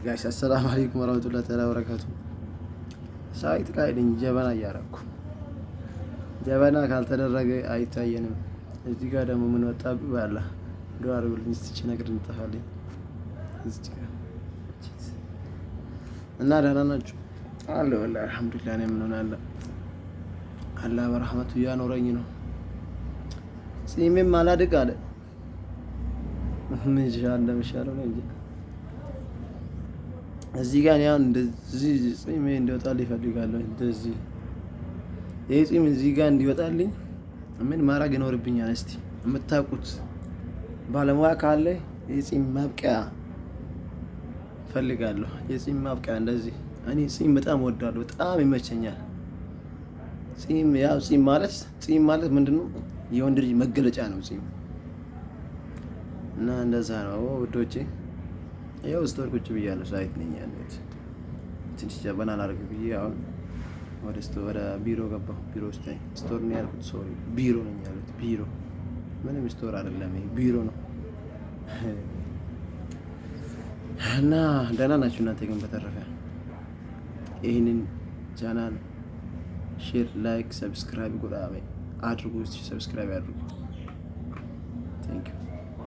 Guys, አሰላሙ አለይኩም ወራህመቱላሂ ተዓላ ወበረካቱ። Site ላይ ነኝ፣ ጀበና እያረኩ። ጀበና ካልተደረገ አይታየንም። እዚህ ጋር ደግሞ ምን ወጣብኝ? ባላ ዱአ አድርጉልኝ። እስቲ ነገር እንጠፋልኝ እዚህ ጋር። እና ደህና ናችሁ? አለ ወላሂ አልሐምዱሊላህ። እኔ ምን ሆናለሁ? አላህ በረህመቱ እያኖረኝ ነው። ጺሜም አላድግ አለ። ምን ይሻል እንደሚሻለው ነው እንጂ እዚህ ጋር እኔ አሁን እንደዚህ ጺሜ እንዲወጣልኝ እፈልጋለሁ። እንደዚህ ይሄ ጺም እዚህ ጋር እንዲወጣልኝ ምን ማድረግ ይኖርብኛል? እስቲ የምታውቁት ባለሙያ ካለ የጺም ማብቀያ እፈልጋለሁ። የጺም ማብቀያ እንደዚህ። እኔ ጺም በጣም እወዳለሁ፣ በጣም ይመቸኛል። ጺም ያው ጺም ማለት ምንድነው? የወንድ ልጅ መገለጫ ነው ጺም። እና እንደዛ ነው ውዶቼ። ያው store ቁጭ ብያለሁ፣ site ነኝ ያለሁት። ትንሽ ጀበና ላድርግ ብዬ አሁን ወደ store፣ ወደ ቢሮ ገባሁ። ቢሮ ውስጥ ነኝ። Store ነው ያልኩት፣ sorry፣ ቢሮ ነኝ ያሉት። ቢሮ ምንም store አይደለም፣ ይሄ ቢሮ ነው። እና ደህና ናችሁ እናንተ? ግን በተረፈ ይህንን channel share፣ like፣ subscribe godhaa አድርጉ። Subscribe አድርጉ። Thank you.